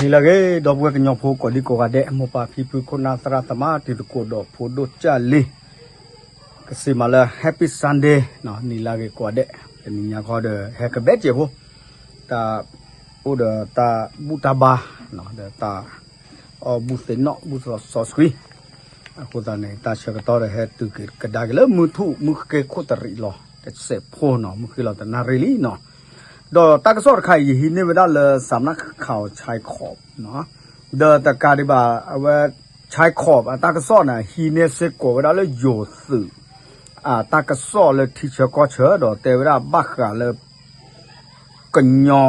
နံၤလၢအဂ့ၤ ဒီပုၢ်ဝဲၢ်ကညီဖိကိးဒံကိးဂၤဒဲး, မိၢ်ပၢ်ဖံဖု ခိၣ်နၢ်သရၣ်သမါ တံၤသကိးဒီးဖိဒိၣ်ကၢ်လံၤ, ကစံးမးလၢ Happy Sunday နီၤ, နံၤလၢအဂ့ၤကိးဂၤဒဲး, တနံၤညါခီဒီး ဟဲကဘဲစဲးဖိ, တၢ်အိၣ်ဒီးတၢ်ဘူၣ်တၢ်ဘါ, ဒီးတၢ်အီၣ်ဘူၣ်သ့ၣ်နီၣ် ဘူၣ်စီဆှံ, အဃိသတးန့ၣ် တၢ်ဆၢကတီၢ်ဒီးဟဲတုၤကဒါက့ၤလၢမုၢ်ထူၣ်မုၢ်ဃ့ခိၣ်တရံးလီၤ, တစဲးဖိနီၤ, မုၢ်ဃ့လီၤတနၣ်ရံၣ်လံနီၤ, ဒီးတၢ်ကစီၣ်တခါအံၤ ယဟံးန့ၢ်ဝဲဒၣ်လၢ စးနၣ်ခး Chai Khop နီၤ, ဒီးတကးဒံးဘၣ် အဝဲ Chai Khop အတၢ်ကစီၣ်န့ၣ် ဟံးန့ၢ်စ့ၢ်ကီးဝဲဒၣ်လၢယိၤသုး အတၢ်ကစီၣ်လၢထံဆၢကီၢ်ဆၢ ဒီးတဲဝဲဒၣ်ဘၣ်ဃးလၢ ကညီ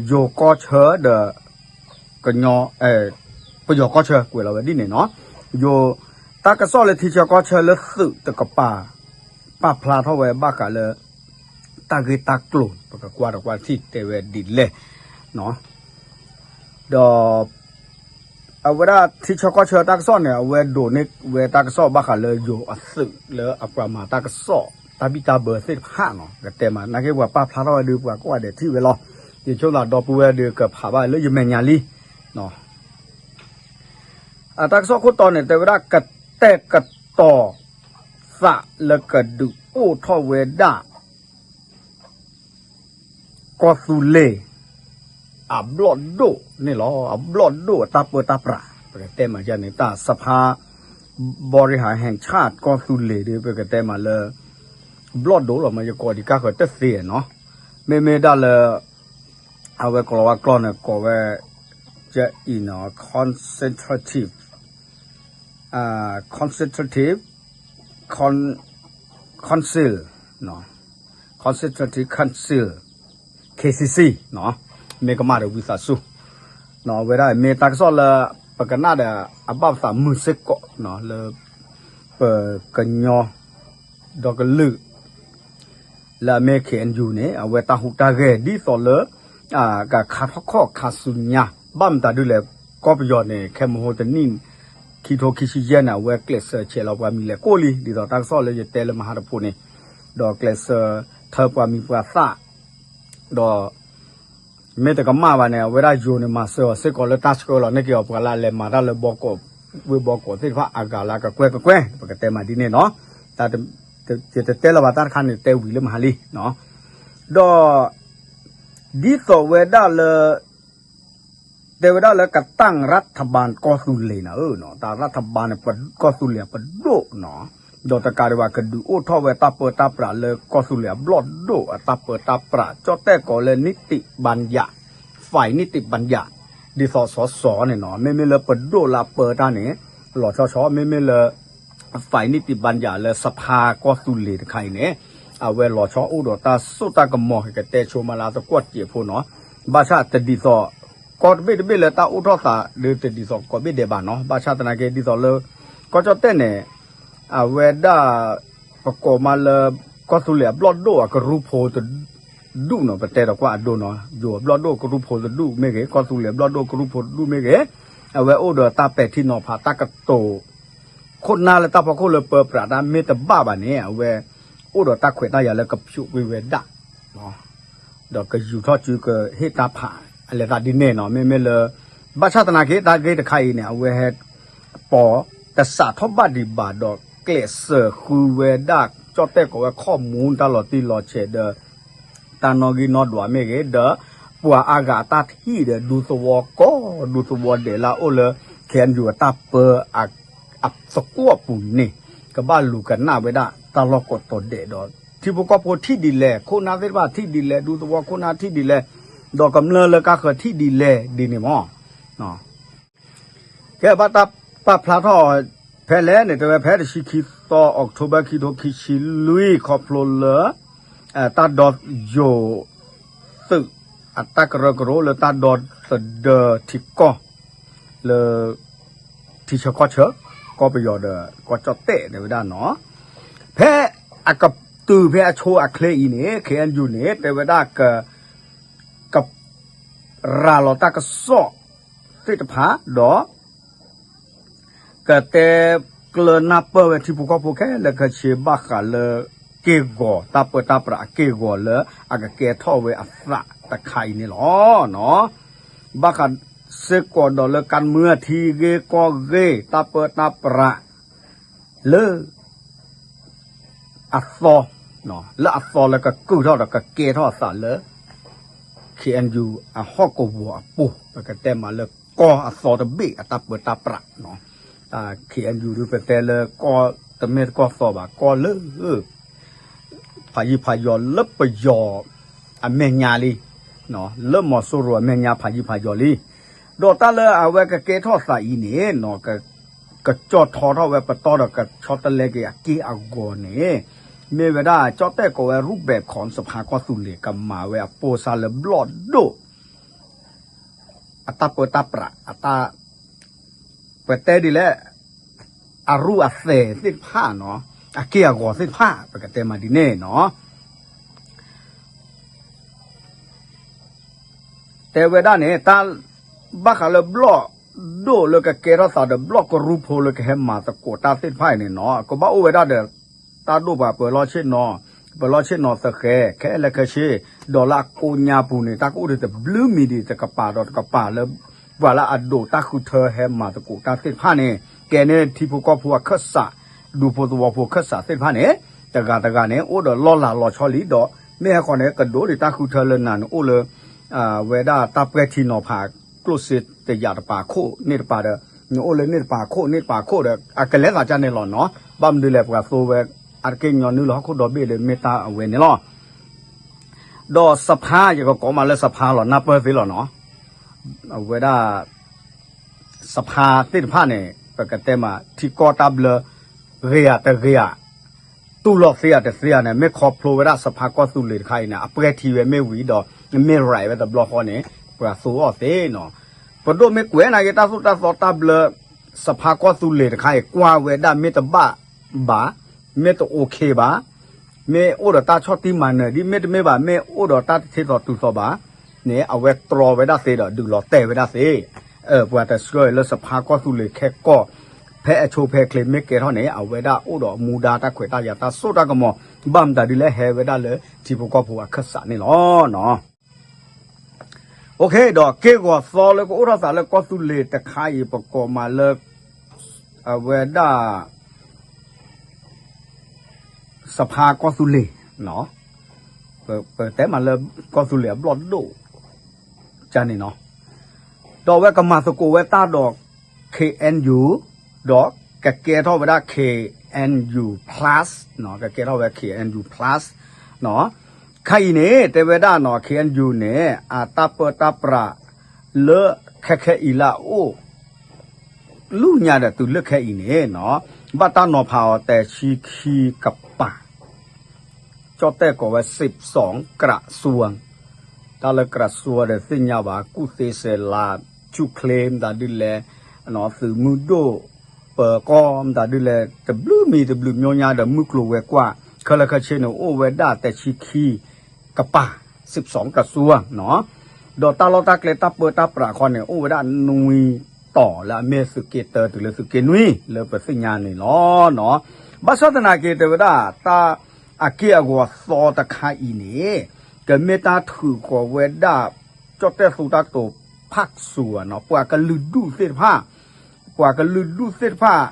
ယိၤကီၢ်ဆၢဒီး ကညီ ပယီၤကီၢ်ဆၢ ကွဲးလီၤဝဲဒ်န့ၣ်နီၤ, ယိၤ တၢ်ကစီၣ်လၢထံဆၢကီၢ်ဆၢလၢသုးတကပၤ ပာ်ဖျါထီၣ်ဝဲဘၣ်ဃးလၢ တၢ်ဂ့ၢ်တၢ်ကျိၤ ပကကွၢ်တကွၢ်တထံၣ်တဲဝဲဒ်လဲၣ် ဒီး အဝဲဒၣ်ထံဆၢကီၢ်ဆၢတၢ်ကစီၣ်န့ၣ် အဝဲဒိးန့ၢ်ဝဲတၢ်ကစီၣ်ဘၣ်ဃးလၢယိၤအသုးလၢအပှၤမၤတၢ်ကစီၣ် တၢ်ဘံၣ်တၢ်ဘၢသ့ၣ်တဖၣ်နီၤ, ကတဲမး နာ်က့ပှၤပာ်ဖျါထီၣ်ဝဲဒီး ပှၤကိးဂၤဒဲးထံၣ်ဝဲလီၤ, ယဆိသးဒီပုၢ်ဝဲၢ်ဒီးကဖးဘၣ်လၢယမဲာ်ညါလံ အတၢ်ကစီၣ်ခိၣ်တီန့ၣ် တဲဝဲဒၣ်ကတဲာ်ကတီၤသးလၢကဒုးအိၣ်ထီၣ်ဝဲဒၣ် ကီၢ်သူလ့ၤ အဘျီၣ်ဒိၣ်န့ၣ်လီၤ. အဘျီၣ်ဒိၣ်အတၢ်ပၢတၢ်ပြး ပကတဲမးန့ၣ် တၢ်စဖါ ဘီရံဟးဟဲၣ်ဆၣ် ကီၢ်သူလ့ၤဒီး ပကတဲမးလၢ ဘျီၣ်ဒိၣ်လီၤမး ယကိးဒံးကါဃၢၤတသ့နီၤ, မ့မ့ၢ်ဒၣ်လၢ အဝဲကိးလီၤဝဲကျိာ်န့ၣ် ကိးဝဲ ကအံၤနီၤ consultative consultative con council consultative council KCC မ့ၢ်ကမၣ်ဒီးဝံသးစူၤ အဝဲဒၣ်မ့ၢ်တၢ်ကစီၣ်လၢ ပကနၣ်ဒီးအဘၣ်ပသးမုာ်စ့ၢ်ကီး လၢ ပကညီ ဒီကလုာ် လၢအမ့ၢ် KNU န့ၣ် အဝဲတၢ်ဟူးတၢ်ဂဲၤဒ်သိးလၢ ကခါထီၣ်ခီၣ်ခါဆူညါ ဘၣ်မတၤဒ်လဲၣ် ကီၢ်ပယီၤန့ၣ် ခဲမုၢ်ဟိတနံၣ် ခံထိခံဆံယဲၢ်န့ၣ် အဝဲကျဲးစၢးဆဲးလီၤပှၤမံၤလဲၣ်ကိၣ်လံ ဒ်သိးတၢ်ကစီၣ်လၢယတဲလၢမဟါတဖုန့ၣ် ဒီးကျဲးစၢးထၢပှၤမံၤပှၤသၣ် ဒီး မ့ၢ်တကမၣ်ဘၣ်န့ၣ် အဝဲဒၣ်ယိၤန့ၣ် မၤစၢၤအီၤစ့ၢ်ကီးလၢတၢ်ဆှၢလီၤန့ၢ်က့ၤအီၤပှၤလၢအလဲၤမၤတၢ်လၢဘီကီး ဝ့ၢ်ဘီကီးသ့ၣ်တဖၣ်အဂၤလၢကကွဲကကွဲ ပကတဲမးဒ်န့ၣ်နီၤ, ယတတဲလီၤဘၣ်တၢ်တခါန့ၣ် တဲဝံၤလၢမဟါလံ ဒီး ဒ်သိးဝဲဒၣ်လၢ တဲဝဲဒၣ်လၢကတၢ်ရးထဘၢၣ်ကီၢ်သူလ့ၤန့ၣ် တၢ်ရးထဘၢၣ်န့ၣ် ကီၢ်သူလ့ၤအပဒိၣ်နီၤ, ဒီးတကးဒံးဘၣ်ကဒုးအိၣ်ထီၣ်ဝဲတၢ်ပၢတၢ်ပြးလၢကီၢ်သူလ့ၤအဘျီၣ်ဒိၣ်အတၢ်ပၢတၢ်ပြး ကၠီၣ်တဲၣ်ကိးလၢ နံၣ်တံၣ်ဘၣ်ယၣ် ဖဲနံၣ်တံၣ်ဘၣ်ယၣ် ဒ်သိးစီၤစီၤန့ၣ်နီၤ မ့မ့ၢ်လၢပဒိၣ်လၢအပၢတၢ်န့ၣ် လီၤဆီဆီ မ့မ့ၢ်လၢ ဖဲနံၣ်တံၣ်ဘၣ်ယၣ်လၢစဖါကီၢ်သူလ့ၤတခါအံၤန့ၣ် အဝဲလီၤဆီအိၣ်ဒီးတၢ်စိတၢ်ကမီၤ ကတဲဆိမးလၢသကွီၢ်စဲးဖိနီၤ, ဘၣ်ဆၣ်တဒ်သိး ကီၢ်တဘ့ၣ်တဘ့ၣ်လၢတၢ်အိၣ်ထီၣ်သးဒီးတဒ်သိးကိးဘ့ၣ်ဒဲးဘၣ်နီၤ, ဘၣ်ဆၣ်သနာ်က့ဒ်သိးလၢ ကီၢ်ကၠီၣ်တဲၣ်န့ၣ် အဝဲဒၣ် ပကိးမးလၢ ကီၢ်သူလ့ၤအဘျီၣ်ဒိၣ်အကရူၢ်ဖိတဒူၣ်နီၤ, ပတဲဒီးကွၢ်အဒိနီၤ, ယိၤအဘျီၣ်ဒိၣ်ကရူၢ်ဖိတဒူၣ်မ့ၢ်ဂ့ၤ, ကီၢ်သူလ့ၤအဘျီၣ်ဒိၣ်ကရူၢ်ဖိတဒူၣ်မ့ၢ်ဂ့ၤ, အဝဲအိၣ်ဒီးတၢ်ပဲာ်ထံနီၤဖးတၢ်ကတိၤ ခိၣ်နၢ်လၢတၢ်ဖီခိၣ်လၢပၢပြးတၢ်မ့ၢ်တဘၣ်ဘၣ်န့ၣ် အဝဲအိၣ်ဒီးတၢ်ခွဲးတၢ်ယာ်လၢကဖျိးကွံာ်ဝဲဒၣ် ဒီးကယူၤထီၣ်စုကဟ့ၣ်တၢ်ဖး အလဲၤသးဒ်န့ၣ်နီၤ, မ့မ့ၢ်လၢ ဘၣ်ဆၣ်သနာ်က့ တၢ်ဂ့ၢ်တခါအံၤန့ၣ် အဝဲဟဲ ပိာ်တစးထီၣ်ဘၣ်ဒံးဘၣ်ဒီး ကျဲးစၢးဃုဝဲဒၣ် ကၠီၣ်တဲၣ်ကိးဝဲ ข้อมูล တၢ်လီၤတံၢ်လီၤဆဲးဒီး တၢ်နီၣ်ဂံၢ်နီၣ်ဒွးမ့ၢ်ဂ့ၤ ဒီး ပှၤအါဂၤအတၢ်ထံၣ်ဒီး ဒူသဝီကိး ဒူသဝီဒဲးလၢအအိၣ်လၢ ခ့ၣ်အဲၣ်ယူၣ် အတၢ်ပၢ အသကွီၢ်ပူၤန့ၣ် ကဘၣ်လူၤကနၣ်ဝဲဒၣ်တၢ်လီၢ်ကိးတီၤဒဲးဒီး ထံဖိကီၢ်ဖိထံၣ်ဒ်လဲၣ်, ခိၣ်နၢ်သ့ၣ်တဖၣ်ထံၣ်ဒ်လဲၣ်, ဒူသဝီခိၣ်နၢ်ထံၣ်ဒ်လဲၣ်, ဒီးကမျၢၢ်လၢကါဃၢၤထံၣ်ဒ်လဲၣ် ဒ်န့ၣ်မး. ကဲဘၣ်တၢ်ပာ်ဖျါထီၣ် ဖဲလဲၣ်န့ၣ် တဲဝဲဖဲတဆံခံသီ October ခံထိခံဆံလွံၢ် ခီဖျိလၢ တၢ်ဒီးယိၤသုး အတၢ်ကရၢကရိလၢတၢ်ဒီသဒၢထံကီၢ် လၢ ထံဆၢကီၢ်ဆၢ ကီၢ်ပယီၤဒီးကီၢ်ကၠီၣ်တဲၣ်တဲဝဲဒၣ်နီၤ, ဖဲအကတုၤဖဲအဆိအချ့အံၤန့ၣ် ခ့ၣ်အဲၣ်ယူၣ်န့ၣ် တဲဝဲဒၣ်က က ရၤလီၤတၢ်ကစီၣ်သ့ၣ်တဖၣ်ဒီး ကတဲကျၢၤနၢ်ပၢၢ်ဝဲထံဖိကီၢ်ဖိခဲလၢာ်ခဲဆ့ဘၣ်ဃးလၢ က့ၢ်ဂီၤတၢ်ပၢတၢ်ပြးအက့ၢ်ဂီၤလၢအကကဲထီၣ်ဝဲအသးတခါအံၤန့ၣ်လီၤ. ဘၣ်ဃးစ့ၢ်ကီးဒီးလၢကါမုၢ်အထံဂ့ၢ်ကီၢ်ဂ့ၢ် တၢ်ပၢတၢ်ပြး လၢ အသီ, လၢအသီလၢကကုၢ်ထီၣ်ဒီးကကဲထီၣ်အသးလၢ ခ့ၣ်အဲၣ်ယူၣ် အဟီၣ်ကဝီၤအပူၤ ပကတဲမးလၢကီၢ်အသီတဘ့ၣ်အတၢ်ပၢတၢ်ပြးနီၤ, ခ့ၣ်အဲၣ်ယူၣ်ဒုပတဲလၢကီၢ်တမ့ၢ်တကီၢ်သီဘၣ် ကီၢ်လၢ ဖးယံၤဖးယီၤလၢပယီၤအမဲာ်ညါလံ, လၢမီၤစိရိၤအမဲာ်ညါဖးယံၤဖးယီၤလံ, ဒီးတၢ်လၢအဝဲကကဲထီၣ်သးအံၤန့ၣ်နီၤ ကကၠီၣ်ထီထီၣ်ဝဲပတီၢ်ဒီးကဆီတလဲက့ၤအက့ၢ်အဂီၤန့ၣ် မ့ၢ်ဝဲဒၣ်ကၠီၣ်တဲၣ်ကိးဝဲ ရူၣ်ဘဲၣ်ခွန် စဖါကီၢ်သူလ့ၤ ကမၤဝဲအပိၢ်စါလၢဘျီၣ်ဒိၣ် အတၢ်ပၢတၢ်ပြး အတၢ် ပတဲဒ်လဲၣ် အရူၢ်အသဲးသ့ၣ်တဖၣ်နီၤ အက့ၢ်အဂီၤသ့ၣ်တဖၣ် ပကတဲမးဒ်န့ၣ်နီၤ တဲဝဲဒၣ်န့ၣ် တၢ် ဘၣ်ဃးလၢဘျီၣ်ဒိၣ်လၢကကဲထီၣ်သးဒီးဘျီၣ်ကရူၢ်ဖိလၢကဟဲမၤသကိးတၢ်သ့ၣ်တဖၣ်အံၤန့ၣ်နီၤ ကဘၣ်အိၣ်ဝဲဒၣ်ဒီး တၢ်ဒိၣ်ပှၤပၢၤလီၢ်ဆ့ၣ်နီၤ, ပၢၤလီၢ်ဆ့ၣ်နီၤသဃဲၤ ခဲလၢာ်ခဲဆ့, ဒီးလၢအကိးညါပူၤန့ၣ် တၢ်ကအိၣ်ဒံးတဘျုးမံၤဒံးတကပၤဒီးတကပၤလၢ ပှၤလၢအဒိးတၢ်ဃုထၢဟဲမၤသကိးတၢ်သ့ၣ်တဖၣ်န့ၣ် ကဲန့ၢ်ထံဖိကီၢ်ဖိအခၢၣ်စး, ဒူဖိသဝီဖိအခၢၣ်စးသ့ၣ်တဖၣ်န့ၣ် တဂၤတဂၤန့ၣ် အိၣ်ဒီးလီၢ်လၤလီၤဆီလံဒီး မ့ၢ်ဟဲဃီန့ၣ် ကဒိးဒံးတၢ်ဃုထၢလၢနၤန့ၣ်အိၣ်လၢ ဝဲဒၣ်တၢ်ပှဲၤထံနီၤဖး ကျိၣ်စ့တယာ်တပၤခိၣ်န့ၣ်တပၤဒီး နအိၣ်လၢန့ၣ်တပၤခိၣ်န့ၣ်တပၤခိၣ်ဒီး အကလဲၤသးကၢ်န့ၣ်လီၤနီၤ, ဘၣ်မနုၤလဲၣ် ပှၤသိဝဲ အတက့ၢ်ညီနုၢ်လၢဟီၣ်ခိၣ်ဒီဘ့ၣ်လၢမ့ၢ်တၢ်အဝဲန့ၣ်လီၤ. ဒီးစဖါ ယကကိးမးလၢစဖါလီၤ နၢ်ပၢၢ်သ့လီၤနီၤ, အဝဲဒၣ် စဖါသ့ၣ်တဖၣ်န့ၣ် ပကတဲမး ထံကီၢ်တၢ်ဘျၢ ဂ့ၤဧါတဂ့ၤဧါ တူၢ်လိာ်သ့ဧါတသ့ဧါန့ၣ် မ့ၢ်ခီဖျိဝဲဒၣ်စဖါကီၢ်သူလ့ၤတခါအံၤန့ၣ် အပှဲၤထံဝဲမ့ၢ်ဝံၤဒီး မ့ၢ် right ဝဲတဘျီဃီန့ၣ် ပှၤသိအီၤသ့နီၤ, ပဒိၣ်မ့ၢ်ကွဲးနာ်က့ၤတၢ်သိၣ်တၢ်သီတၢ်ဘျၢ စဖါကီၢ်သူလ့ၤတခါအံၤ ကွၢ်ဝဲဒၣ်မ့ၢ်တဘၣ်ဘၣ်, မ့ၢ်တ okay ဘၣ် မ့ၢ်အိၣ်ဒီးတၢ်ဆီၣ်တံၢ်မၤနၢၤဒ်မ့ၢ်တမ့ၢ်ဘၣ် မ့ၢ်အိၣ်ဒီးတၢ်တထ့သိးတုၤသိးဘၣ်န့ၣ် အဝဲတြီဝဲဒၣ်သ့ဒီး ဒုးလီၤတဲာ်ဝဲဒၣ်သ့, ပှၤတဆှၢအံၤလၢစဖါကီၢ်သူလ့ၤခဲကီၢ် ဖဲအဆိဖဲအချ့မ့ၢ်ကဲထီၣ်န့ၣ် အဝဲဒၣ်အိၣ်ဒီးမူဒါတၢ်ခွဲးတၢ်ယာ်တၢ်စိတၢ်ကမီၤ ဘၣ်မတၤဒ်လဲၣ်ဟဲဝဲဒၣ်လၢထံဖိကီၢ်ဖိအခၢၣ်စးန့ၣ်လီၤ. Okay ဒီးက့ၢ်ဂီၤသီလၢကအိၣ်ထီၣ်သးလၢကီၢ်သူလ့ၤတခါအံၤ ပကိးမးလၢ အဝဲဒၣ် စဖါကီၢ်သူလ့ၤ, ပတဲမးလၢကီၢ်သူလ့ၤအဘျီၣ်ဒိၣ် ကန့ၣ်နီၤ, ဒီးအဝဲကမၤသကိးဝဲတၢ်ဒီး ခ့ၣ်အဲၣ်ယူၣ် ဒီးကကဲထီၣ်ဝဲဒၣ် ခ့ၣ်အဲၣ်ယူၣ် plus နီၤ, ကကဲထီၣ်ဝဲ ခ့ၣ်အဲၣ်ယူၣ် plus နီၤ, ခါအံၤန့ၣ် တဲဝဲဒၣ်နီၤ ခ့ၣ်အဲၣ်ယူၣ် န့ၣ် အတၢ်ပၢတၢ်ပြး လၢခဲခဲအံၤလၢအအိၣ် လူညါဒီးတုၤလၢခဲအံၤန့ၣ်နီၤ, ဘၣ်တၢ်နီၤဖးအီၤတဆံခံကပၤ, ကၠီၣ်တဲၣ်ကိးဝဲ စံးပစီၣ် ကြၢးစွၣ်, တၢ်လၢကြၢးစွၣ်ဒီးသ့ၣ်ညါဘၣ် ကူၣ်သ့စဲးလၤ ဆူၣ်ချ့မတၤဒ်လဲၣ်, သုးမုၢ်ဒိၣ် ပၢၤကီၢ်မတၤဒ်လဲၣ် တဘျုးမံၤတဘျုးမၠိညါဒီးမုၢ်ကျိၤဝဲၤကွာ် ခဲလၢာ်ခဲဆ့န့ၣ် အိၣ်ဝဲဒၣ်တဆံခံ ကပၤ စံးပစီၣ် ကြၢးစွၣ်နီၤ, ဒီးတၢ်လီၢ်တၢ်ကျဲတၢ်ပၢတၢ်ပြးခီန့ၣ် အိၣ်ဝဲဒၣ်နွံတီၤလၢအမ့ၢ်သုးက့တၢတုၤလၢသုးက့နွံ လၢပသ့ၣ်ညါန့ၣ်လီၤနီၤ, ဘၣ်ဆၣ်သနာ်က့ တဲဝဲဒၣ် တၢ်အက့ၢ်အဂီၤသီတခါအံၤန့ၣ် ကမ့ၢ်တၢ်ထုးဃီၤဝဲဒၣ် ကၠီၣ်တဲၣ်သူတၢ်တိာ်ဖးစူၤနီၤ, ပှၤကလုာ်ဒူၣ်သ့ၣ်တဖၣ် ပှၤကလုာ်ဒူၣ်သ့ၣ်တဖၣ်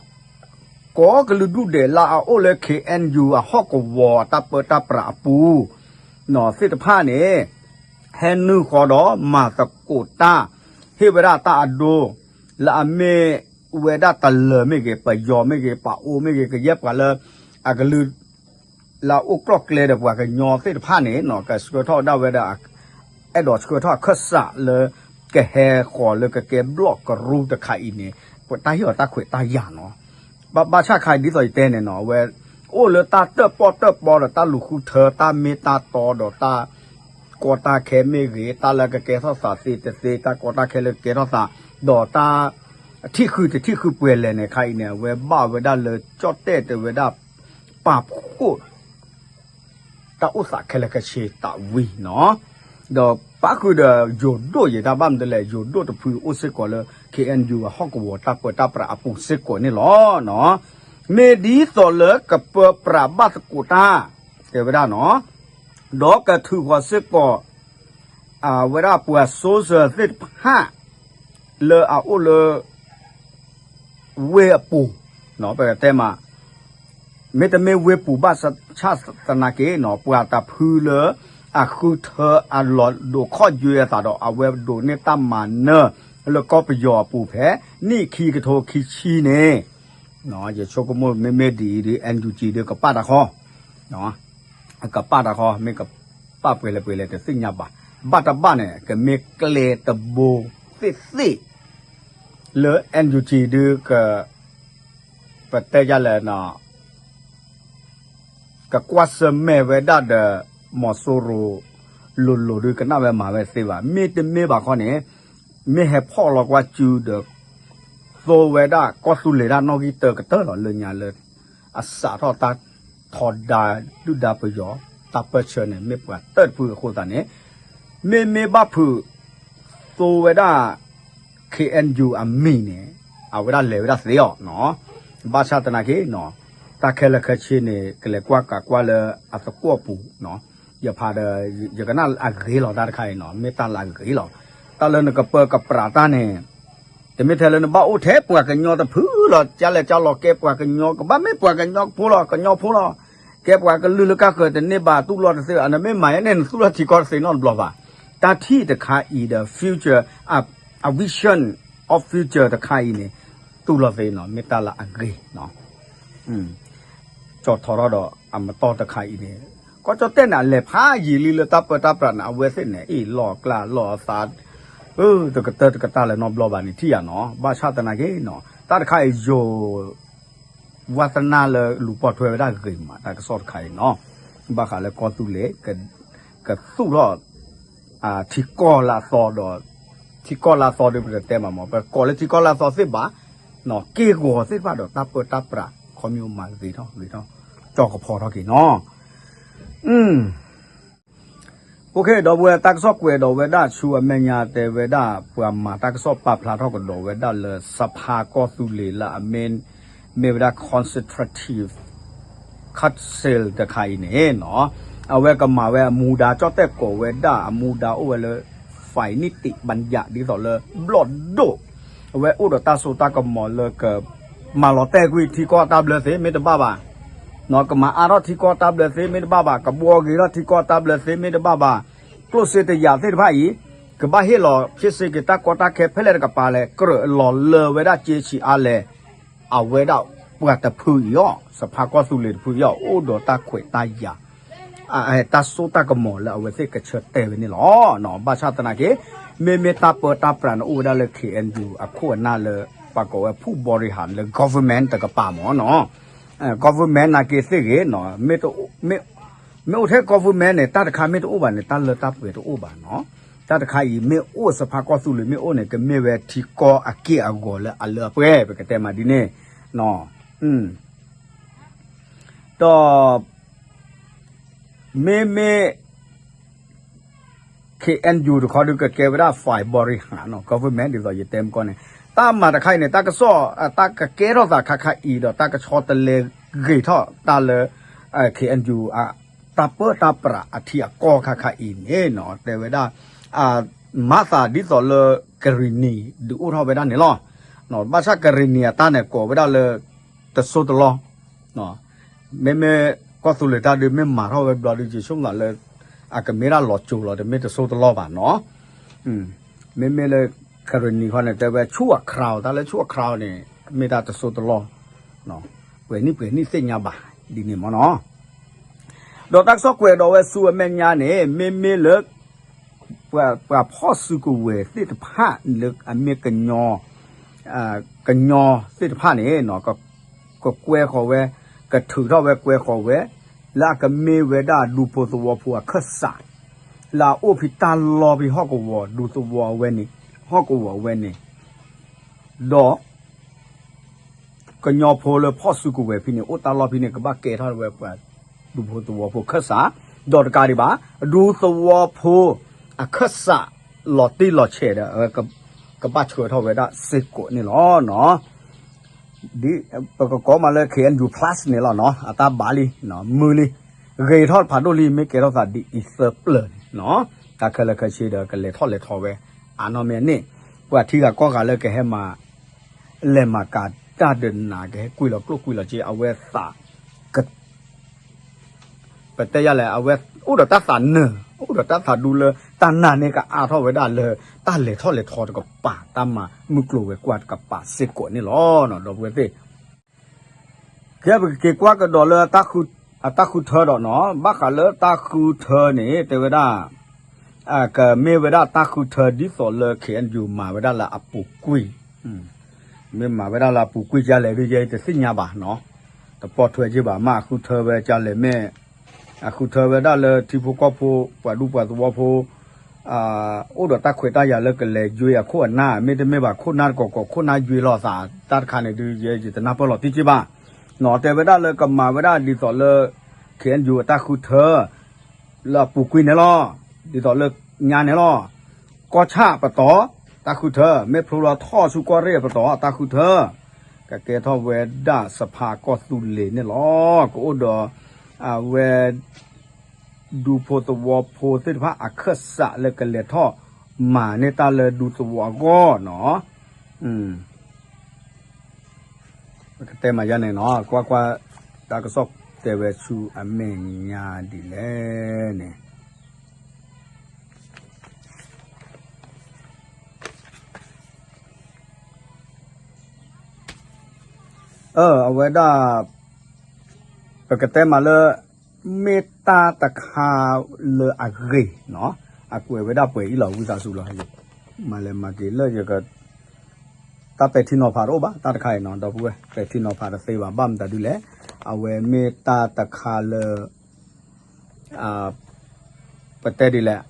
ကိးကလုာ်ဒူၣ်ဒဲးလၢအအိၣ်လၢ ခ့ၣ်အဲၣ်ယူၣ် အဟီၣ်ကဝီၤအတၢ်ပၢတၢ်ပြးအပူၤ သ့ၣ်တဖၣ်န့ၣ် ဟဲနုာ်ဃီဒီးမၤသကိးတၢ် ဟ့ၣ်ဝဲဒၣ်တၢ်အဒိ လၢအမ့ၢ်ဝဲဒၣ်တလၢၤမ့ၢ်ဂ့ၤ ပယီၤမ့ၢ်ဂ့ၤ ပအိမ့ၢ်ဂ့ၤ ကယဲၢ်ပှၤလၢ အကလုာ် လၢအအိၣ်ကျီၢ်ကျဲဒီးပှၤကညီသ့ၣ်တဖၣ်န့ၣ် ကဆှၢထီၣ်ဝဲဒၣ်ဝဲဒီး အဲၣ်ဒိးဆှၢထီၣ်အခၢၣ်စးလၢ ကဟဲဃီၤလၢကကဲဘျီၣ်ကရူၢ်တခါအံၤန့ၣ် တၢ်ဟ့ၣ်အီၤတၢ်ခွဲးတၢ်ယာ်နီၤ, ဘၣ်ဘၣ်ဆၣ်ခါဒ်သိးယတဲန့ၣ်နီၤ အဝဲ အိၣ်လၢတၢ်တၢၣ်ပီၣ်တၢၣ်ပီဒီးတၢ်လူၤဃုထၢတၢ်မ့ၢ်တၢ်တီဒီးတၢ် ကီတၢ်ခဲမ့ၢ်ဂ့ၤ တၢ်လၢကကဲထီၣ်သးသ့တသ့ တၢ်ကီတၢ်ခဲလၢကကဲထီၣ်သး ဒီးတၢ် ထံၣ်ဃုာ်တထံၣ်ဃုာ်ပှဲၤလဲၣ်န့ၣ်ခါအံၤန့ၣ် အဝဲဘၣ်ဝဲဒၣ်လၢကၠီၣ်တဲၣ်တဲဝဲဒၣ် ပာ်ဖှိၣ် တၢ်အိၣ်သးခဲလၢာ်ခဲဆ့သးဝံၤနီၤ, ဒီးပၣ်ဃုာ်ဒီးယိၤဒိၣ်ယံၤတၢ်ဘၣ်မနုၤလဲၣ် ယိၤဒိၣ်တဖုအိၣ်စ့ၢ်ကီးလၢ ခ့ၣ်အဲၣ်ယူၣ် အဟီၣ်ကဝီၤတၢ်ပၢတၢ်ပြးအပူၤစ့ၢ်ကီးန့ၣ်လီၤ. မ့ၢ်ဒ်သိးလၢကပၢပြးဘၣ်သကိးတၢ် တဲဝဲဒၣ်နီၤ, ဒီးကထုးဃီၤစ့ၢ်ကီး အဝဲဒၣ်ပှၤ soldier သ့ၣ်တဖၣ် လၢအအိၣ်လၢ ဝ့ၢ်အပူၤ, ပကတဲမး, မ့တမ့ၢ်ဝ့ၢ်ပူၤဘၣ်ဆၣ်သနာ်က့နီၤ ပှၤတဖုလၢ အဃုထၢအလီၤဒိးခီၣ်ယွဲအသးဒီး အဝဲဒိးန့ၢ်တၢ်မၤနၢၤ လၢကီၢ်ပယီၤအပူၤဖဲ နံၣ်ခံကထိခံဆံန့ၣ်, ယဆိကမိၣ်မ့မ့ၢ်ဒ်အံၤဒ် NUG ဒ်ကပာ်တၢ်ဃီ ကပာ်တၢ်ဃီ မ့ၢ်ကပာ်ပှဲၤလဲၣ်ပှဲၤလဲၣ်တသ့ၣ်ညါဘၣ်. ဘၣ်တဘၣ်န့ၣ် ကမ့ၢ်ကျဲတဘိသ့ၣ်သ့ၣ် လၢ NUG ဒ်က ပတဲယလဲၣ်နီၤ ကကွၢ်ဆၢၣ်မဲာ်ဝဲဒၣ်ဒီး မီၤစိရိၤ လိၤလိၤဒ်ကနၣ်ဝဲမၤဝဲသ့ဘၣ်. မ့တမ့ၢ်ဘၣ်ခီန့ၣ် မ့ၢ်ဟဲဖီၣ်လီၤကွၢ်စုဒီး သိဝဲဒၣ်ကီၢ်သူလ့ၤတၢ်နီၣ်ဂံၢ်တၢကတၢၢ်လီၤ လၢညါလၢ အစးထီၣ်တၢ်ထီဒါဒုၣ်ဒါပယီၤ တၢ်ပၢၢ်ဆၢန့ၣ် မ့ၢ်ပှၤတၢၢ်တဖုအဃိသတးန့ၣ် မ့မ့ၢ်ဘၣ်ဖုး သိဝဲဒၣ် KNU အမံၤန့ၣ် အဝဲဒၣ်လဲၤဝဲဒၣ်သ့အီၤနီၤ. ဘၣ်ဆၣ်သနာ်က့နီၤ တၢ်ခဲလၢာ်ခဲဆ့န့ၣ် ကလဲၤကွၢ်ကးကွၢ်လၢအသကွီၢ်ပူၤနီၤ. ယဖးဒီး ယကနၣ်အဂ့ၤလီၤ တၢ်တခါအံၤနီၤ မ့ၢ်တၢ်လၢအဂ့ၤလီၤ. တၢ်လၢနကပၢကပြးတၢ်န့ၣ် တမ့ၢ်ထဲလၢနဘၣ်အိၣ်ထဲပှၤကညီတဖုလီၤ ကလဲၤကလီၤကဲပှၤကညီ ကဘၣ်မ့ၢ်ပှၤကညီဖိလီၤ ကညီဖိလီၤ ကဲပှၤကလုာ်လၢကဃၢၤတန့ၢ်ဘၣ် တူၢ်လိာ်တသ့ဘၣ် နမ့ၢ်မၤယဲန့ၣ် နသူၣ်ထီၣ်ထံကီၢ်တသ့နီတဘျီဘၣ်. တၢ်ထံၣ်တခါအံၤဒီး future အ vision of future တခါအံၤန့ၣ် တူၢ်လိာ်သ့နီၤ မ့ၢ်တၢ်လၢအဂ့ၤ ကၠီထီထီၣ်ဒီးအမတီၢ်တခါအံၤန့ၣ် ကီၢ်ကၠီၣ်တဲၣ်န့ၣ် အလဲၤဖးယံာ်လံလၢတၢ်ပၢတၢ်ပြးန့ၣ် အဝဲသ့ၣ်န့ၣ် အ့ၣ်လီၤကျါလီၤအသး တကတၢၢ်တကတၢၢ်လၢနီတဘျီဘၣ်န့ၣ် ထံၣ်ယၤနီၤ ဘၣ်ဆၣ်သနာ်က့နီၤ တၢ်တခါအံၤယိၤ ဝါသနာလၢလူၤပိာ်ထွဲဝဲဒၣ်ဂ့ၤမး တၢ်ကစီၣ်တခါအံၤနီၤ ဘၣ်ဃးလၢကီၢ်သူလ့ၤ ကသူၣ်ထီၣ် ထံကီၢ်လၢအသီဒီး ထံကီၢ်လၢအသီဒီးပကတဲမးမး ပကိးလၢထံကီၢ်လၢအသီသ့ၣ်ဘၣ် က့ၢ်ဂီၤသ့ၣ်တဖၣ်ဒီးတၢ်ပၢတၢ်ပြး ခီမ့ၢ်မၤဂ့ၤထီၣ်ဂ့ၤထီၣ် ကၠီကဖီထီၣ်က့ၤနီၤ အိၣ်ခ့ ဒီပုၢ်ဝဲၢ် တၢ်ကစီၣ်ကွဲးဒီးဝဲဒၣ်ဆူအမဲာ်ညါတဲဝဲဒၣ် ပှၤမၤတၢ်ကစီၣ်ပာ်ဖျါထီၣ်ကဒီးဝဲဒၣ်လၢ စဖါကီၢ်သူလ့ၤလၢအမ့ၢ် မ့ၢ်ဝဲဒၣ် consultative council တခါအံၤန့ၣ်နီၤ အဝဲကမၤဝဲအမူဒါ ကၠီၣ်တဲၣ်ကိးဝဲဒၣ် အမူဒါအိၣ်ဝဲလၢ ฝ่ายนิติบัญญัติ ဒ်သိးလၢ ဘျီၣ်ဒိၣ် အဝဲအိၣ်ဒီးတၢ်စိတၢ်ကမီၤလၢက မၤလီၤတဲာ်ကွံာ်ထံကီၢ်တၢ်ဘျၢသ့ မ့ၢ်တဘၣ်ဘၣ် ကမၤအါထီၣ်ထံကီၢ်တၢ်ဘျၢသ့ မ့ၢ်တဘၣ်ဘၣ် ကဘှီဂ့ၤထီၣ်ထံကီၢ်တၢ်ဘျၢသ့ မ့ၢ်တဘၣ်ဘၣ် ကျိၣ်စ့တယာ်သ့ၣ်တဖၣ်အံၤ ကဘၣ်ဟ့ၣ်လီၤ ဖ့စ့က့ၤတၢ်ကီတၢ်ခဲဖဲလဲၣ်တကပၤလဲၣ် ကြၢးလီၤလၢဝဲဒၣ်က့ဆံးအါလဲၣ် အဝဲဒၣ်ပှၤတဖုအံၤအီၤ စဖါကီၢ်သူလ့ၤတဖုအံၤအီၤ အိၣ်ဒီးတၢ်ခွဲးတၢ်ယာ် တၢ်စိတၢ်ကမီၤလၢအဝဲသ့ၣ်ကဆၢတဲာ်ဝဲန့ၣ်လီၤ. ဘၣ်ဆၣ်သနာ်က့ မ့မ့ၢ်တၢ်ပၢတၢ်ပြးန့ၣ်အိၣ်ဝဲဒၣ်လၢ KNU အခိၣ်အနၢ်လၢ ပှၤကိးဝဲ ผู้บริหาร လၢ government တကပၤမ့ၢ်နီၤ government နာ်က့သ့ၣ်ဂ့ၤ မ့ၢ်အိၣ်ထဲ government န့ၣ် တၢ်တခါမ့ၢ်တအိၣ်ဘၣ်န့ၣ် တၢ်လၢတၢ်ပှဲၤတအိၣ်ဘၣ်နီၤ တၢ်တခါအံၤမ့ၢ်အိၣ် စဖါကီၢ်သူလ့ၤမ့ၢ်အိၣ်န့ၣ် ကမ့ၢ်ဝဲထံကီၢ်အက့ၢ်အဂီၤလၢအလၢအပှဲၤ ပကတဲမးဒ်န့ၣ် ဒီး မ့မ့ၢ် KNU တခီဒုးကကဲဝဲဒၣ် ฝ่ายบริหารနီၤ government ဒ်သိးယတဲမ့ၢ်ကီၢ်န့ၣ် တၢ်မၤတခါအံၤန့ၣ် တၢ်ကစီၣ် တၢ်ကကဲထီၣ်သးခါခါအံၤဒီး တၢ်ကဆီတလဲဂ့ၤထီၣ်တၢ်လၢ KNU အတၢ်ပၢတၢ်ပြးအထံအကီၢ်ခါခါအံၤန့ၣ်နီၤ တဲဝဲဒၣ် မၤသးဒ်သိးလၢ ကရံၣ်နံၣ် ဒုးအိၣ်ထီၣ်ဝဲဒၣ်န့ၣ်လီၤ. ဘၣ်ဆၣ်ကရံၣ်နံၣ်အတၢ်န့ၣ် ကိးဝဲဒၣ်လၢ တစိၢ်တလီၢ် မ့မ့ၢ်ကီၢ်သူလ့ၤတၢ်ဒုးမ့ၢ်မၤထီၣ်ဝဲဘျီဒုး ယဆိကမိၣ်လၢ အကမ့ၢ်ဒၣ်လီၤစိၤလီၤ တမ့ၢ်တစိၢ်တလီၢ်ဘၣ်နီၤ. မ့မ့ၢ်လၢ ကရံၣ်နံၣ်ခီန့ၣ် တဲဝဲ ชั่วคราว တၢ်လၢ ชั่วคราว န့ၣ် မ့ၢ်တၢ်တစိၢ်တလီၢ် ပှဲၤနံၣ်ပှဲၤနံၣ်သ့ၣ်ညါဘၣ် ဒ်န့ၣ်မ့ၢ်နီၤ. ဒီးတၢ်ကစီၣ်ကွဲးဒီးဝဲဆူအမဲာ်ညါန့ၣ် မ့မ့ၢ်လၢ ပှၤဖီၣ်စုကဝဲၤသ့ၣ်တဖၣ်လၢအမ့ၢ်ကညီ ကညီသ့ၣ်တဖၣ်န့ၣ် ကကွဲဃီၤဝဲ ကထုးထီၣ်ဝဲကွဲဃီၤဝဲ လၢအကမ့ၢ်ဝဲဒၣ်ဒူဖိသဝီဖိအခၢၣ်စး လၢအအိၣ်ဖဲတၢ်လီၢ်ဖဲဟီၣ်ကဝီၤ ဒူသဝီအဝဲန့ၣ် ဟီၣ်ကဝီၤအဝဲန့ၣ် ဒီး ကညီဖိလၢဖီၣ်စုကဝဲၤဖဲန့ၣ် အိၣ်တၢ်လီၢ်ဖဲန့ၣ် ကဘၣ်ကဲထီၣ်ဝဲပှၤဒူဖိသဝီဖိအခၢၣ်စး ဒီးတကးဒံးဘၣ် ဒူသဝီဖိအခၢၣ်စးလီၤတံၢ်လီၤဆဲးဒီး ကဘၣ်ဆှၢထီၣ်ဝဲဒၣ်စ့ၢ်ကီးန့ၣ်လီၤ. ဒ်ပကကိးမးလၢ KNU Plus န့ၣ်လီၤနီၤ အတၢ်ဘၣ်လံ မုာ်လံ ဂ့ၤထီၣ်ဖးဒိၣ်လံ မ့ၢ်ကဲထီၣ်သးဒ်အံၤသၢပျၢၤန့ၣ်နီၤ တၢ်ခဲလၢာ်ခဲဆ့ဒီးကလဲၤထီၣ်လဲၤထီဝဲ အါနီၢ်မ့ၢ်န့ၣ် ပှၤထံဂၤကီၢ်ဂၤလၢကဟဲမၤ လဲၤမၤကၤတၢ်ဒီးနၤ ကဟဲကွံာ်လီၤကျိၣ်ကွံာ်လီၤစ့ အဝဲသး ပတဲယၤလဲၣ် အဝဲအိၣ်ဒီးတၢ်သးနၢၤ အိၣ်ဒီးတၢ်သးဒူလၢ တၢ်နာ်န့ၢ်ကအါထီၣ်ဝဲဒၣ်လၢ တၢ်လဲၤထီၣ်လဲၤထီတကပၤ တၢ်မၤမုၢ်ကျိၤဝဲၤကွာ်တကပၤစ့ၢ်ကီးန့ၣ်လီၤ ဒီပုၢ်ဝဲၢ်သ့ၣ် ကဲ ပကက့ၤကွၢ်ကဒီးလၢ အတၢ်ဃုထၢဒီးနီၤ ဘၣ်ဃးလၢတၢ်ဃုထၢန့ၣ် တဲဝဲဒၣ် ကမ့ၢ်ဝဲဒၣ်တၢ်ဃုထၢဒ်သိးလၢ ခ့ၣ်အဲၣ်ယူၣ် မၤဝဲဒၣ်လၢအပူၤကွံာ်, မ့ၢ်မၤဝဲဒၣ်လၢအပူၤကွံာ်ကလဲၣ်ဒုး ယဲတသ့ၣ်ညါဘၣ်နီၤ, တပီထွဲက့ဘၣ် မ့ၢ်အဃုထၢဝဲကလဲၣ်မ့ၢ် အဃုထၢဝဲဒၣ်လၢထံဖိကီၢ်ဖိ ပှၤဒူပှၤသဝီဖိ အိၣ်ဒီးတၢ်ခွဲးတၢ်ယာ်လၢကလဲၤယွ့အခိၣ်အနၢ် မ့တမ့ၢ်ဘၣ် ခိၣ်နၢ်တကိးကိး ခိၣ်နၢ်ယွ့လိာ်သး တၢ်တခါန့ၣ်ဒုး ယဲယတနၢ်ပၢၢ်လီၤတံၢ်က့ဘၣ်, နီၤ တဲဝဲဒၣ်လၢကမၤဝဲဒၣ်ဒ်သိးလၢ ခ့ၣ်အဲၣ်ယူၣ် အတၢ်ဃုထၢ လၢအပူၤကွံာ်န့ၣ်လီၤ, ဒ်သိးလၢညါန့ၣ်လီၤ, ကီၢ်ဆၣ်ပတီၢ် တၢ်ဃုထၢ မ့ၢ်ဖျိလီၤထီၣ်ဆူကီၢ်ရ့ၣ်အပတီၢ် တၢ်ဃုထၢ ကကဲထီၣ်ဝဲဒၣ်စဖါကီၢ်သူလ့ၤန့ၣ်လီၤ, ကအိၣ်ဒီး အဝဲ ဒူဖိသဝီဖိသ့ၣ်တဖၣ်အခၢၣ်စးလၢကလဲၤထီၣ်မၤန့ၢ်တၢ်လၢဒူသဝီအဂီၢ်နီၤ, ပကတဲမၤယါန့ၣ်နီၤ ကွၢ်ကွၢ် တၢ်ကစီၣ်တဲဝဲဆူအမဲာ်ညါဒ်လဲၣ်န့ၣ် အဝဲဒၣ် ပကတဲမးလၢ မ့ၢ်တၢ်တခါလၢအဂ့ၤနီၤ, အကွဲးဝဲဒၣ်ပှဲၤအံၤလီၤ ဝံသးစူၤလီၤ, မၤလဲၤမၤက့ၤလၢယက တၢ်ပဲာ်ထံနီၤဖးတအိၣ်ဘၣ် တၢ်တခါအံၤနီၤ ဒီပုၢ်ဝဲၢ် ပဲာ်ထံနီၤဖးတသ့ဘၣ် ဘၣ်မတၤဒ်လဲၣ်, အဝဲမ့ၢ်တၢ်တခါလၢ ပတဲဒ်လဲၣ်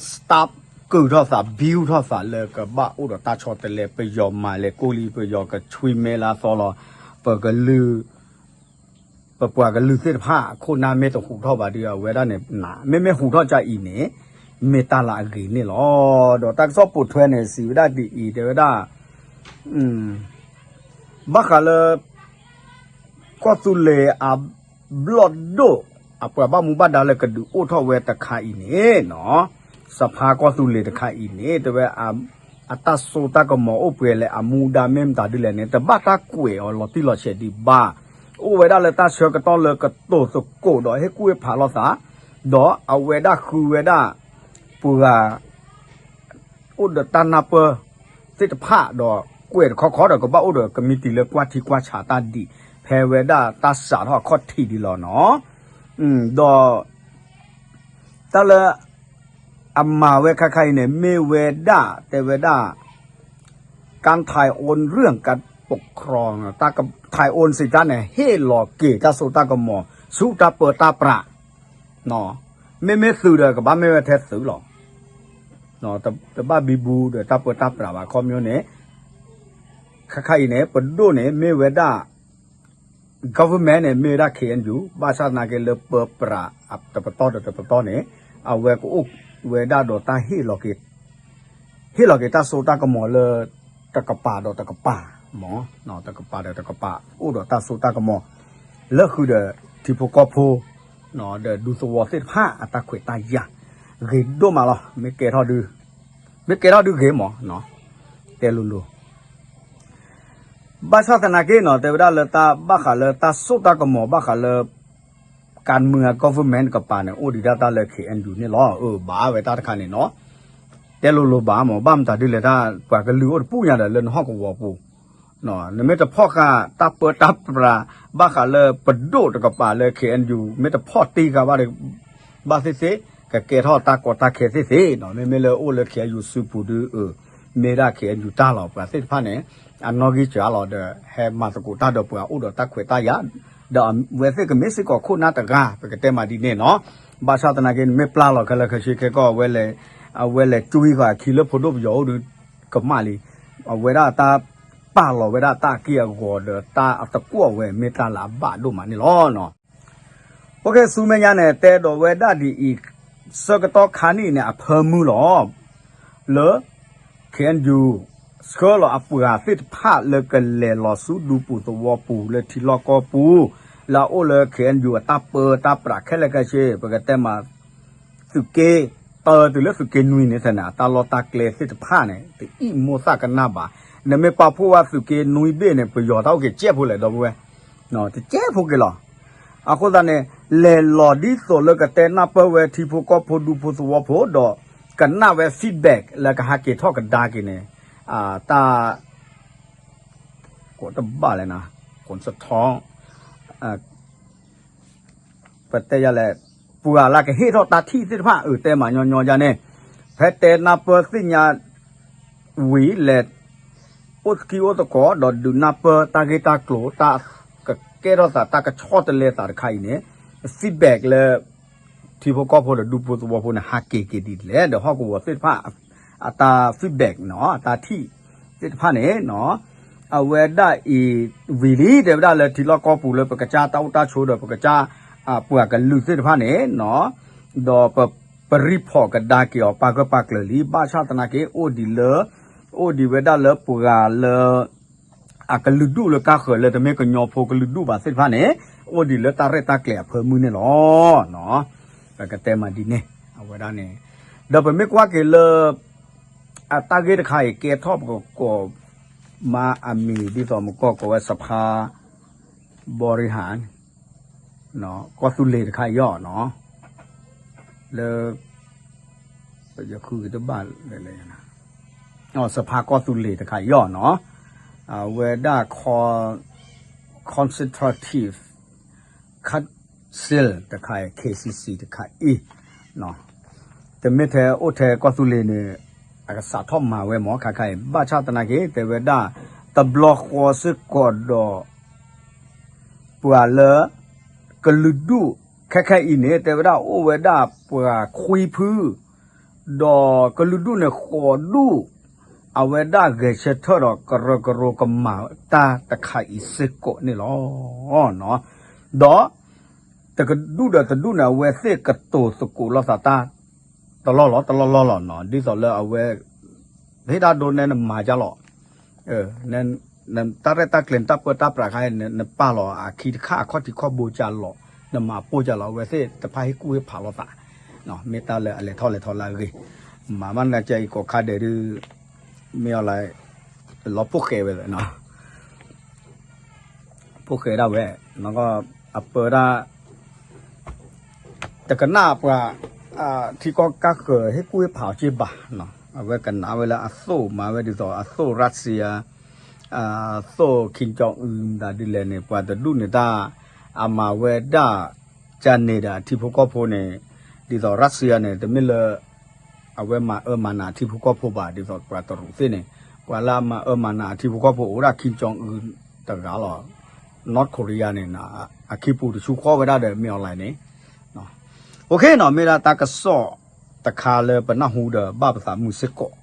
stop ကုၢ်ထီၣ်သး build ထီၣ်သးလၢကဘၣ်အိၣ်ဒီးတၢ်ဆီတလဲ ပယီၤမၤလဲၤကိၢ်လံ ပယီၤကဆွံမဲလၢအသီလီၤ, ပကလုာ် ပပှၤကလုာ်သ့ၣ်တဖၣ် အခိၣ်နၢ်မ့ၢ်တဟူးထီၣ်ဘၣ်ဒီး အဝဲဒၣ်န့ၣ် မ့မ့ၢ်ဟူးထီၣ်ကအံၤန့ၣ် မ့ၢ်တၢ်လၢအဂ့ၤန့ၣ်လီၤ, ဒီးတၢ်ကစီၣ်ပိာ်ထွဲန့ၣ် စံးဝဲဒၣ်ဒ်အံၤ တဲဝဲဒၣ် ဘၣ်ဃးလၢ ကီၢ်သူလ့ၤအဘျီၣ်ဒိၣ် အပှၤဘၣ်မူဘၣ်ဒါလၢကဒုးအိၣ်ထီၣ်ဝဲတခါအံၤန့ၣ်နီၤ, စဖါကီၢ်သူလ့ၤတခါအံၤန့ၣ် တဲဝဲ အတၢ်စိတၢ်ကမီၤအိၣ်ပှဲၤလဲၣ် အမူဒါမ့ၢ်မတၤဒ်လဲၣ်န့ၣ် တဘၣ်တၢ်ကွဲးအီၤလီၤတံၢ်လီၤဆဲးဒံးဘၣ်, အိၣ်ဝဲဒၣ်လၢတၢ်ဆၢကတီၢ်လၢကတိၤသကိးဒီးဟ့ၣ်ကူၣ်ဟ့ၣ်ဖးလိာ်သး, ဒီးအဝဲဒၣ်ဃုဝဲဒၣ် ပှၤ အိၣ်ဒီးတၢ်နၢ်ပၢၢ်သ့ၣ်တဖၣ်ဒီးကွဲးတခီခီဒီးကဘၣ်အိၣ်ဒီးကမံးတံာ်လၢကွၢ်ထံကွၢ်ဆးတၢ်ဒံး ဖဲဝဲဒၣ်တၢ်စးထီၣ်အခီၣ်ထံးဒ်လီၤနီၤ, ဒီး တၢ်လၢ အမၤဝဲခါခါအံၤန့ၣ် မ့ၢ်ဝဲဒၣ် တဲဝဲဒၣ် การถ่ายโอนเรื่องการปกครอง การถ่ายโอน စံးတၢ်န့ၣ် ဟ့ၣ်လီၤက့ၤတၢ်စိတၢ်ကမီၤ ဆူတၢ်ပၢတၢ်ပြး မ့မ့ၢ်သုးဒီးကဘၣ်မ့ၢ်ဝဲထဲသုးလီၤ, တဘၣ်ဘံဘူဒီးတၢ်ပၢတၢ်ပြးဘၣ် ခီပညီန့ၣ် ခါခါအံၤန့ၣ် ပဒိၣ်န့ၣ် မ့ၢ်ဝဲဒၣ် government န့ၣ် မ့ၢ်ဝဲဒၣ် ခ့ၣ်အဲၣ်ယူၣ် ဘၣ်ဆၣ်သနာ်က့လၢပၢပြးတပတီၢ်ဒီးတပတီၢ်န့ၣ် အဝဲကအိၣ်ဝဲဒၣ်ဒီးတၢ်ဟ့ၣ်လီၤက့ၤ ဟ့ၣ်လီၤက့ၤတၢ်စိတၢ်ကမီၤလၢ တကပၤဒီးတကပၤ မ့ၢ် တကပၤဒီးတကပၤ အိၣ်ဒီးတၢ်စိတၢ်ကမီၤ လၢဃုာ်ဒီးထံဖိကီၢ်ဖိ ဒီးဒူသဝီသ့ၣ်တဖၣ်အတၢ်ခွဲးတၢ်ယာ် ဂ့ၤဒိၣ်မးလီၤ မ့ၢ်ကဲထီၣ်ဒု မ့ၢ်ကဲထီၣ်ဒုဂ့ၤမး တဲလိၤလိၤ ဘၣ်ဆၣ်သနာ်က့နီၤ တဲဝဲဒၣ်လၢတၢ်ဘၣ်ဃးလၢတၢ်စိတၢ်ကမီၤ ဘၣ်ဃးလၢ การเมือง government တကပၤန့ၣ် အိၣ်ဒံးဒၣ်တၢ်လၢ ခ့ၣ်အဲၣ်ယူၣ် န့ၣ်လီၤ. အၢ ဘၣ်ဝဲတၢ်တခါန့ၣ်နီၤ တဲလိၤလိၤဘၣ်မး ဘၣ်မတၤဒ်လဲၣ်တၢ် ပှၤကလုာ်အိၣ်တပူၤညါဒီးလၢနဟီၣ်ကဝီၤပူၤ နမ့ၢ်တဖီၣ်ဃာ်တၢ်ပၢတၢ်ပြး ဘၣ်ဃးလၢပဒိၣ်တကပၤလၢ ခ့ၣ်အဲၣ်ယူၣ် မ့ၢ်တဖီၣ်တ့ၢ်ဃာ်ဘၣ်ဒီး ဘၣ်သ့ၣ်သ့ၣ် ကကဲထီၣ်တၢ်ကီတၢ်ခဲသ့ၣ်သ့ၣ်နီၤ မ့မ့ၢ်လၢအိၣ်လၢ ခ့ၣ်အဲၣ်ယူၣ် စုပူၤဒု အၢ မ့ၢ်ဒၣ် ခ့ၣ်အဲၣ်ယူၣ် တၢ်လီၤ ပှၤသ့ၣ်တဖၣ်န့ၣ် အနီၣ်ဂံၢ်စှၤလီၤဒီး ဟဲမၤသကိးတၢ်ဒီးပှၤအိၣ်ဒီးတၢ်ခွဲးတၢ်ယာ် ဒီးအဝဲသ့ၣ်ကမ့ၢ်စ့ၢ်ကီးခိၣ်နၢ်တဂၤ ပကတဲမးဒ်န့ၣ်နီၤ ဘၣ်ဆၣ်သနာ်က့ နမ့ၢ်ပျၢ်လီၤခဲလၢာ်ခဲဆ့ခဲကီၢ် အဝဲလဲၤ အဝဲလဲၤကွံဃာ်အခံလၢဖိဒိၣ်ပယီၤအိၣ်ဒီး ကမၣ်လံ အဝဲဒၣ်တၢ်ပာ်လီၤဝဲဒၣ်တၢ်အက့ၢ်အဂီၤဒီးတၢ်အသကိးအဝဲ မ့ၢ်တၢ်လၢအဘၣ်ဒိၣ်မးန့ၣ်လီၤ. အိၣ်ခ့ ဆူမဲာ်ညါန့ၣ် တဲဒီးဝဲဒၣ်ဒ်အံၤ ဆၢကတီၢ်ခါနံၣ်အံၤန့ၣ် အဖၢမုၢ်လီၤ လၢ ခ့ၣ်အဲၣ်ယူၣ် ဆှၢလီၤအပှၤသ့ၣ်တဖၣ်လၢကလဲၤလီၤဆူဒူပူၤသဝီပူၤလၢထံလီၢ်ကီၢ်ပူၤ လၢအအိၣ်လၢ ခ့ၣ်အဲၣ်ယူၣ် အတၢ်ပၢတၢ်ပြးခဲလၢာ်ခဲဆ့ ပကတဲမး သုးက့ တၢ်တုၤလၢသုးက့နွံန့ၣ် ထဲန့ၣ် အတၢ်လီၢ်တၢ်ကျဲသ့ၣ်တဖၣ်န့ၣ် တအံၣ်မိၢ်သၣ်ကနၣ်ဘၣ်. နမ့ၢ်ကွၢ်ဖှိၣ်ဝဲသုးက့နွံဘ့ၣ်န့ၣ် ပယီၤတၢ်အိၣ်က့ၤကဲးဖိလဲၣ် ဒီပုၢ်ဝဲၢ်, တကဲးဖိက့ၤလီၤ. အဃိသတးန့ၣ် လဲၤလီၤဒ်သိးလၢကတဲနၢ်ပၢၢ်ဝဲထံဖိကီၢ်ဖိဒူဖိသဝီဖိဒီး ကနၣ်ဝဲ feedback လၢကဟးက့ၤထီၣ်ကဒါက့ၤန့ၣ် တၢ် ကိးတဘၣ်လဲၣ်နၤ, ကိးစထီ ပတဲယၤလဲၣ်, ပှၤလၢကဟ့ၣ်ထီၣ်တၢ်ထံၣ်သ့ၣ်တဖၣ် အၢ တဲမၤညီညီယါန့ၣ်, ဖဲတဲနၢ်ပၢၢ်သ့ၣ်ညါဝံၤလဲၣ်, အိၣ်သကံအိၣ်သကိး ဒီးဒုးနၢ်ပၢၢ်တၢ်ဂ့ၢ်တၢ်ကျိၤ တၢ်ကကဲထီၣ်သး တၢ်ကဆီတလဲသးတခါအံၤန့ၣ် feedback လၢ ထံဖိကီၢ်ဖိဒီးဒူဖိသဝီဖိန့ၣ် ဟးက့ၤက့ၤဒ်လဲၣ် ဒီးဟီၣ်ကဝီၤသ့ၣ်တဖၣ် အတၢ် feedback နီၤ အတၢ်ထံၣ်သ့ၣ်တဖၣ်န့ၣ်နီၤ, အဝဲဒၣ်အံၤ ဝံၤလံ တဲဝဲဒၣ်လၢထံလီၢ်ကီၢ်ပူၤလၢပကစၢ်တၢ်အိၣ်တၢ်ဆိးဒီးပကစၢ် ပှၤကလုာ်သ့ၣ်တဖၣ်န့ၣ်နီၤ, ဒီးပ ပreportကဒါက့ၤအီၤ ပာ်ဂၢၢ်ပာ်ကျၢၤလံ ဘၣ်ဆၣ်သနာ်က့ အိၣ်ဒံးလၢ အိၣ်ဒံးဝဲဒၣ်လၢပှၤလၢ အကလုာ်ဒူၣ်လၢကါဃၢၤလၢတမ့ၢ်ကညီဖိကလုာ်ဒူၣ်ဘၣ်သ့ၣ်တဖၣ်န့ၣ် အိၣ်ဒံးလၢတၢ်ရဲၣ်တၢ်ကျဲၤအဖၢမုၢ်န့ၣ်လီၤ. ပကတဲမးဒ်န့ၣ် အဝဲဒၣ်န့ၣ် ဒီးပမ့ၢ်ကွၢ်က့ၤလၢ အတၢ်ဂ့ၢ်တခါအံၤ ကဲထီၣ်ပကကိးမးအမံၤ ဒ်သိးမကီၢ်ကိးဝဲ စဖါ ဘီရံဟၣ် ကီၢ်သူလ့ၤတခါအံၤအီၤနီၤ, လၢ ယဃုက့ၤတဘၣ်လဲၣ်လဲၣ်, စဖါကီၢ်သူလ့ၤတခါအံၤအီၤနီၤ, အဝဲဒၣ် consultative council တခါအံၤ KCC တခါအံၤ တမ့ၢ်ထဲအိၣ်ထဲကီၢ်သူလ့ၤန့ၣ် အကစးထီၣ်မၤဝဲမ့ၢ်ခါခါအံၤ ဘၣ်ဆၣ်သနာ်က့ တဲဝဲဒၣ် တဘျီဃီစ့ၢ်ကီးဒီး ပှၤလၢ ကလုာ်ဒူၣ် ခဲခဲအံၤန့ၣ် တဲဝဲဒၣ်အိၣ်ဝဲဒၣ်ပှၤခွံဖု ဒီးကလုာ်ဒူၣ်န့ၣ်ဃိးဒူၣ် အဝဲဒၣ်ဂဲၤဆၢထၢၣ်ဒီးကရၢကရိကမၤတၢ်တခါအံၤစ့ၢ်ကီးန့ၣ်လီၤ. ဒီး တကဒူၣ်ဒီးတဒူၣ်န့ၣ် အဝဲသ့ၣ်ကတိၤသကိးလိာ်သးတၢ် တလီၢ်လီၤ တလီၢ်လီၢ်လီၤနီၤ ဒ်သိးလၢအဝဲ ဟ့ၣ်ဒၣ်ဒိနဲနမၤကၢ်လီၤ တၢ်ရဲၣ်တၢ်ကျဲၤနတၢ်ပၢတၢ်ပြးခါ နပာ်လီၤအခံတခါ အခီၣ်ထံးခီၣ်ဘိကၢ်လီၤ နမၤပိၢ်ကၢ်လီၤ အဝဲသ့ၣ်တဖၣ်ဟ့ၣ်ကူၣ်ဟ့ၣ်ဖးလိာ်သး မ့ၢ်တၢ်လၢအလဲၤထီၣ်လဲၤထီလၢအဂ့ၤ မၤမးနကဲအံၤကိးခါဒဲးဒုး မ့ၢ်အီၤလၢ လီၤဖိၣ်ဃဲဝဲ ဖိၣ်ဃဲဒၣ်ဝဲ အပၢတၢ် တကနၣ်ပှၤ ထံကီၢ်ကါဃၢၤဟ့ၣ်ကူၣ်ဟ့ၣ်ဖးအီၤက့ဘၣ်, အဝဲကနၣ်ဝဲလၢအသိၣ်မၤဝဲဒ်သိး အသိၣ် Russia အသိၣ် Kim Jong Un မတၤဒ်လဲၣ်န့ၣ် ပှၤတဒူၣ်န့ၣ်တၢ် အမၤဝဲဒၣ် ကန့ၣ်ဒီးအထံဖိကီၢ်ဖိန့ၣ် ဒ်သိး Russia န့ၣ် တမ့ၢ်လၢ အဝဲမၤအၢမၤနးအထံဖိကီၢ်ဖိဘၣ် ဒ်သိးပှၤတရူးသ့ၣ်န့ၣ် ပှၤလၢအမၤအၢမၤနးအထံဖိကီၢ်ဖိအိၣ်ဒၣ် Kim Jong Un တဂၤလီၤ. North Korea န့ၣ် အခံပူၤတဆူဃီဝဲဒၣ်ဒီး မ့ၢ်အီၤလၢန့ၣ် OK နီၤ မ့ၢ်ဒၣ်တၢ်ကစီၣ်တခါလၢပနၢ်ဟူဒီးဘၣ်ပသးမုာ်စ့ၢ်ကီး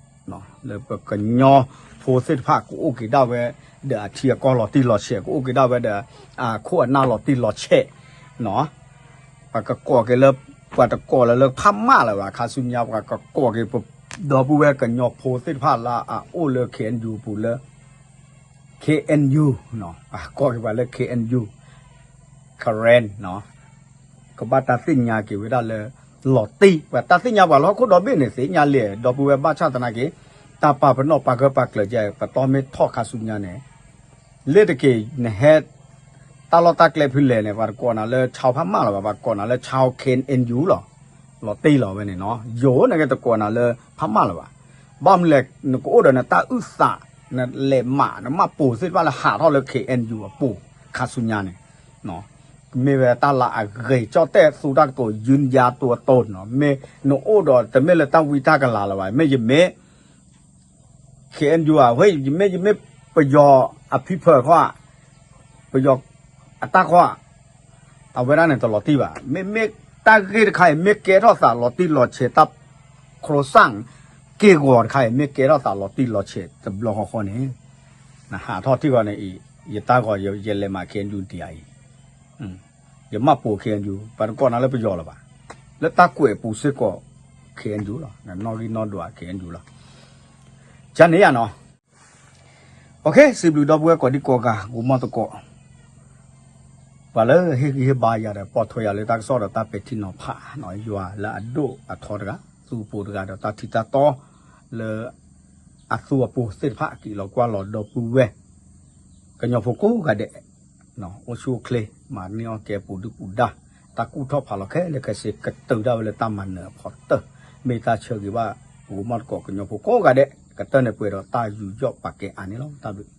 လၢပကညီဖိသ့ၣ်တဖၣ်ကအိၣ်က့ၤဒၣ်ဝဲဒီးအထံအကီၢ်လီၤတံၢ်လီၤဆဲး ကအိၣ်က့ၤဒၣ်ဝဲဒီးအခိၣ်အနၢ်လီၤတံၢ်လီၤဆဲး ပှၤကကိးက့ၤလၢ ပှၤတကိးလၢလၢဖးမၢ်လၢၤဘၣ် ခါဆူညါပှၤကကိးက့ၤ ဒီပုၢ်ဝဲၢ်ကညီဖိသ့ၣ်တဖၣ်လၢအအိၣ်လၢ KNU အပူၤလၢ KNU ကိးက့ၤပှၤလၢ KNU Karen ကဘၣ်တၢ်သ့ၣ်ညါက့ၤဝဲဒၣ်လၢ လီၤတံၢ် ပှၤတၢ်သ့ၣ်ညါပှၤလၢဟီၣ်ခိၣ်ဒီဘ့ၣ်န့ၣ် သ့ၣ်ညါလံ ဒီပုၢ်ဝဲၢ်ဘၣ်ဆၣ်သနာ်က့ တၢ်ပာ်ပနီၣ်ပာ်ဂၢၢ်ပာ်ကျၢၤကဲ ပတီၢ်မ့ၢ်ထီၣ်ခါဆူညါန့ၣ် လ့ၣ်တက့ၢ် နဟဲ တၢ်လီၢ်တၢ်ကျဲဖဲလဲၣ်န့ၣ် ပှၤတကိးနၤလၢ Chin ဖးမၢ်လၢၤဘၣ် ပှၤကိးနၤလၢ Chin KNU လီၤ. လီၤတံၢ်လီၤဝဲန့ၣ်နီၤ ယိၤန့ၣ်က့တကိးနၤလၢဖးမၢ်လၢၤဘၣ်. ဘၣ်မနုၤလဲၣ် နကအိၣ်ဒီးနတၢ်အုၣ်သး နလဲၤမး နမၤပိာ်သ့ၣ်တဖၣ်လၢဟးထီၣ်လၢ KNU အပူၤ ခါဆူညါန့ၣ် မ့ၢ်ဝဲတၢ်လၢအဂ့ၤ ကၠီၣ်တဲၣ်သူတၢ်ကတိၤ ယုၢ်ယါတိၤအတိၤနီၤ မ့ၢ်နအိၣ်ဒီးတမ့ၢ်လၢတၢ်ဝံတၢ်ကလၤလၢၤဘၣ် မ့ၢ်ယမ့ၢ် KNU ဧါ ဝဲယမ့ၢ်ယမ့ၢ်ပယီၤအ people ခီဧါ ပယီၤအတၢ်ခီဧါ အဝဲဒၣ်န့ၣ်တလီၤတံၢ်ဘၣ် မ့မ့ၢ်တၢ်ဂ့ၢ်တခါအံၤ မ့ၢ်ကဲထီၣ်သးလီၤတံၢ်လီၤဆဲး တၢ်ခရိစၣ် က့ၢ်ဂီၤတခါအံၤ မ့ၢ်ကဲထီၣ်သးလီၤတံၢ်လီၤဆဲးတဘျီဃီဃီန့ၣ် နဟးထီၣ်ထံၣ်ဃီန့ၣ်အံၤ ယတၢ်ဂီၤယလဲၤမး KNU တံၤအံၤ ယမၤပိာ် KNU ပှၤတကိးနၤလၢပယီၤလၢၤဘၣ် လၢတၢ်ကွဲးပူၤစ့ၢ်ကီး KNU လီၤ နီၣ်ဂံၢ်နီၣ်ဒွး KNU လီၤ ကန့ၣ်ယါနီၤ OK စံးဘျုးဒီပုၢ်ဝဲၢ်ကိးဒံကိးဂၤ ဂီၤမီၢ်သကိး ပှၤလၢဟ့ၣ်ဂံၢ်ဟ့ၣ်ဘါယၤဒီး ပိာ်ထွဲယၤလၢတၢ်ကစီၣ်ဒီးတၢ်ပဲာ်ထံနီၤဖး ယွၤလၢအဒိၣ်အထီတဂၤ သူၣ်ပိၢ်တဂၤဒီးတၢ်ထံတၢ်တီလၢ အသူအပိၢ်သ့ၣ်တဖၣ် က့ၤလီၤကွၢ်လီၤဒီပုၢ်ဝဲၢ် ကညီဖိကိးဂၤဒဲး အိၣ်ဆူၣ်အိၣ်ချ့ မၤန့ၢ်အီၣ်ကဲပူၤဒုၣ်ပူၤဒါ တၢ်ကူၣ်ထီၣ်ဖးလီၤခဲလၢာ်ခဲဆ့ ကတုၤဒၣ်ဝဲလၢတၢ်မၤနၢၤအဖီတၢၢ် မ့ၢ်တၢ်ဆၢဂ့ၤဘၣ် ပကမီၢ်သကိးကညီဖိကိးဂၤဒဲး ကတၢၢ်န့ၣ်ပှဲၤဒီး တၢ်ယူးယီၣ်ပာ်ကဲအါန့ၣ်လီၤ. တၢ်ဘျုး